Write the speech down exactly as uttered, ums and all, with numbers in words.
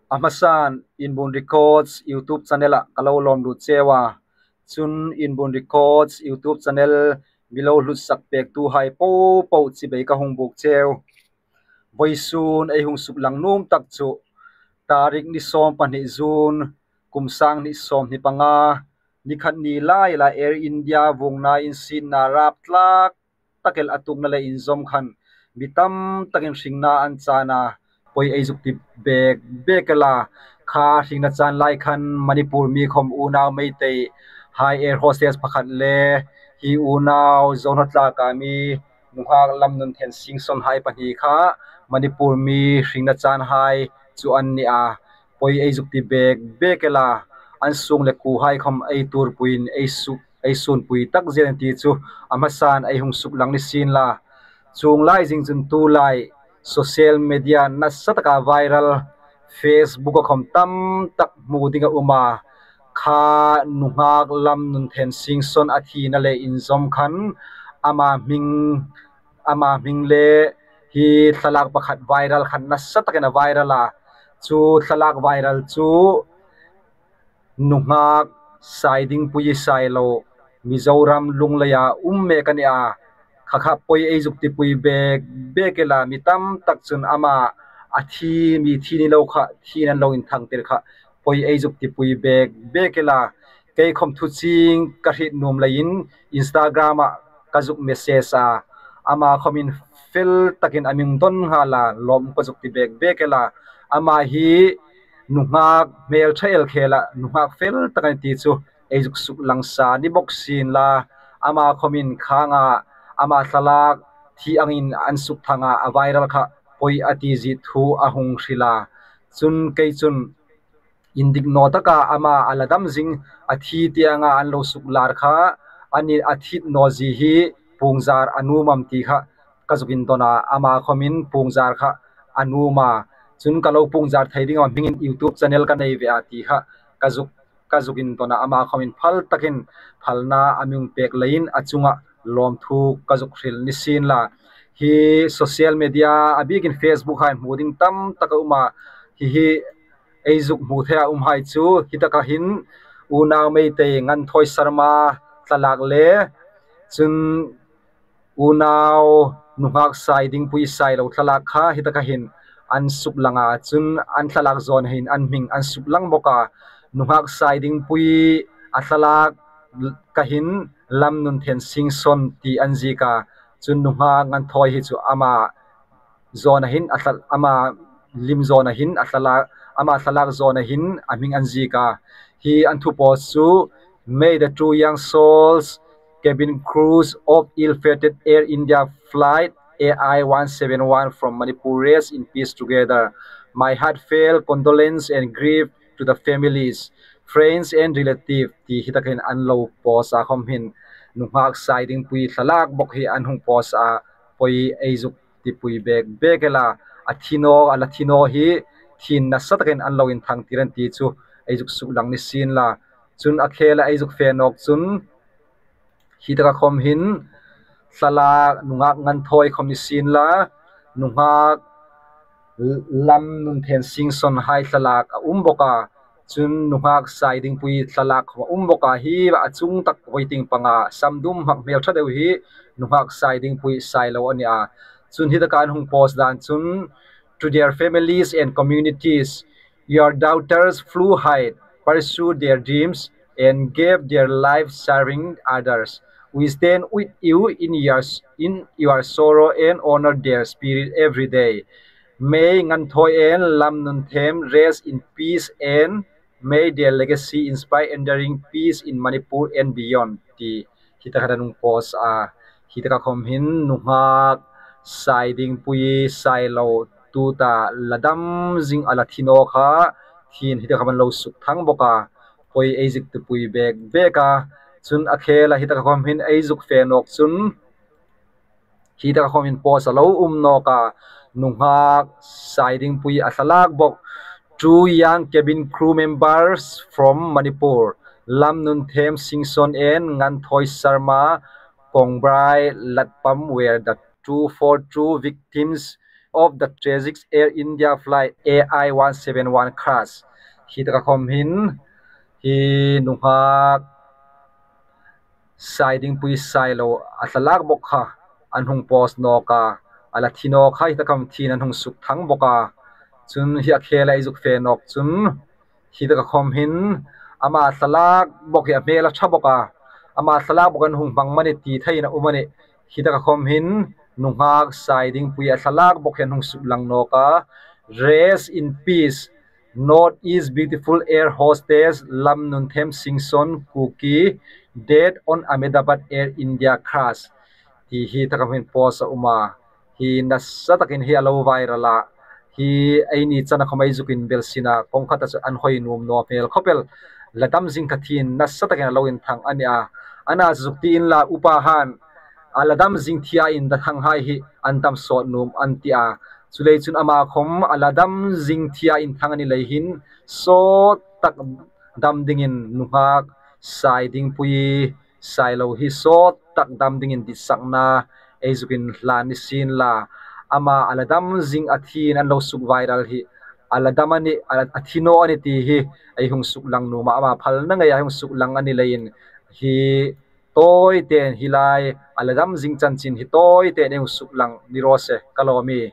A hmasan Inbun Records YouTube channel-ah ka lo lawm lut cheu a. Chun Inbun Records YouTube channel mi lo hlutsak pektuhai popo chibai ka hung buk cheu. Vawisun ei hung suklang nuom tak chu tarik ni sawm pahni June, kum sang hni sawm hni panga, ni khat ni lai la Air India vuongna insietna rap tlak tak el a tuokna le inzawm khan mi tam takin hringna an chan a, poi ei zuk ti bek bek el a. Kha hringna chan lai khan Manipur mi khawm unau Meitei hai air hostess pakhat le hi unau Zohnawtlaka mi nunghak Lamnunthen Singson hai pahni kha Manipur mi hringna chan hai chu an ni a, poi ei zuk ti bek bek el a. An sung le kuohai khawm ei tuorpuiin ei su ei sunpui tak zet an ti chu a hmasan ei hung suklang ni sien la. Chuong lai zing chun tulai social media nasa taka viral Facebook-a khawm tam tak hmu ding a um a. Kha nunghak Lamnunthen Singson a thina le inzawm khan ama hming ama hming le hi thlalak pakhat viral khan nasa takin a viral a. Chu thlalak viral chu nunghak Saidingpui Sailo, Mizoram Lungleia um mek a ni a. Kha kha poi ei zuk tipui bek bek el a, mi tam tak chun ama a thi, mi thi ni lo kha thi nan lo inthang tir kha poi ei zuk tipui bek bek el a. Kei khawm thu ching ka hriet nuom leiin Instagram-ah ka zuk message a, ama khawmin fel takin a mi hung dawn nghal a, lawm ka zuk ti bek bek el a. Ama hi nunghak hmel ṭha el khela nunghak fel tak a ni ti chu ei zuk suklang sa ni bawk sien la. Ama khawmin khang a, ama thlalak thi angin an sukthang a, a viral kha poi a ti zie thu a hung hril a. Chun kei chun indik naw taka ama a la dam zing, a thi ti anga an lo suklar kha, a ni a thi naw zie hi puongzar a nuom am ti kha ka zuk indawn a, ama khawmin puongzar kha a nuom a. Chun ka lo puongzar thei ding a, hmingin YouTube channel ka nei ve a ti kha ka zuk ka zuk indawn a, ama khawmin phal takin phalna a mi hung pek leiin a chunga lawmthu ka zuk hril ni sien la. Hi social media a bikin Facebook hai hmu ding tam tak a um a, hi hi ei zuk hmu thei a um hai chu hi taka hin unau Meitei Nganthawi Sarma thlalak le chun unau nunghak Saidingpui Sailo thlalak kha hi taka hin an suklang a, chun an thlalak zawn hin an hming an suklang bawk a. Nunghak Saidingpui a thlalak ka hin Lamnunthen Singson ti an ziek a, chun nunghak Nganthawi hi chu ama zawn a hin a thla-, ama lim zawn a hin a thlalak, ama thlalak zawn a hin a hming an ziek a. Hi an thu post chu, "May the two young souls, cabin crews of ill-fated Air India flight A I one seven one from Manipur rest in peace together. My heartfelt condolence and grief to the families, friends and relatives," ti hi takin an lo post a, khawm hin nunghak Saidingpui thlalak bawk hi an hung post a, poi ei zuk tipui bek bek el a. A thi naw, a la thi naw hi thin nasa takin an lo inthang tir an ti chu ei zuk suklang ni sien la. Chun a khela ei zuk fe nawk chun hi taka khawm hin thlalak nunghak Nganthawi khawm ni sien la, nunghak Lamnunthen Singson hai thlalak a um bawk a, chun nunghak Saidingpui thlalak khawm a um bawk a, hi a chung tak vawitin panga sam dum hmak hmel ṭha deu hi nunghak Saidingpui Sailo a ni a. Chun hi taka an hung post dan chun, "To their families and communities, your daughters flew high, pursued their dreams, and gave their life serving others. We stand with you in your, in your sorrow and honor their spirit every day. May Nganthawi and Lamnunthen rest in peace, and may their legacy inspire enduring peace in Manipur and beyond," ti hi taka an hung post a. Hi taka khawm hin nunghak Saidingpui Sailo tuta la dam zing a la thi naw kha thin hi taka an lo sukthang bawk a, poi ei zuk tipui bek bek a. Chun a khela hi taka khawm hin ei zuk fe nawk chun hi taka khawmin post a lo um nawk a, nunghak Saidingpui a thlalak bawk. "Two young cabin crew members from Manipur, Lamnunthen Singson and Nganthawi Sarma Kongbrai Latpam, were the two four two victims of the tragic Air India flight A I one seven one crash. Hi taka khawm hin hi nunghak Saidingpui Sailo a thlalak bawk kha an hung post nawk a, a la thi nawk kha hi taka khawm thin an hung suk thang bawk a. Chun hi a khela ei zuk fe nawk chun hi taka khawm hin ama thlalak bawk hi a hmel a ṭha bawk a, ama thlalak bawk an hung hmang mani ti theiin a um a nih. Hi taka khawm hin nunghak Saidingpui a thlalak bawk hi an hung suk lang nawk a. Rest in peace, North East beautiful air hostess Lamnunthem Singson Kuki, dead on Ahmedabad Air India crash. Ti hi taka khawm hin post a um a. Hi nasa takin hi a lo viral a. Hi eini chana khawm ei zuk inbel sin a, kawng khata chu an hoi nuom naw hmel khawp el. La dam zing kha thin nasa takin a lo inthang a nih a. Ana zuk ti inla upa han a la dam zing thia inda thanghai hi an dam sawt nuom an ti a. Chuleiin chun ama khawm a la dam zing thia inthang a ni lei hin sawt tak dam dingin nunghak Saidingpui Sailo hi sawt tak dam dingin ditsakna ei zuk inhlan ni sien la, ama a la dam zing a thin an lo suk viral hi a la dam a nih, a, a thi naw a nih ti hi ei hung suk lang nuom a, ama phalna ngeia hung suk lang a ni leiin hi tawi tein hi lai a la dam zing chanchin hi tawi tein ei hung suk lang ni raw se ka lawm ie.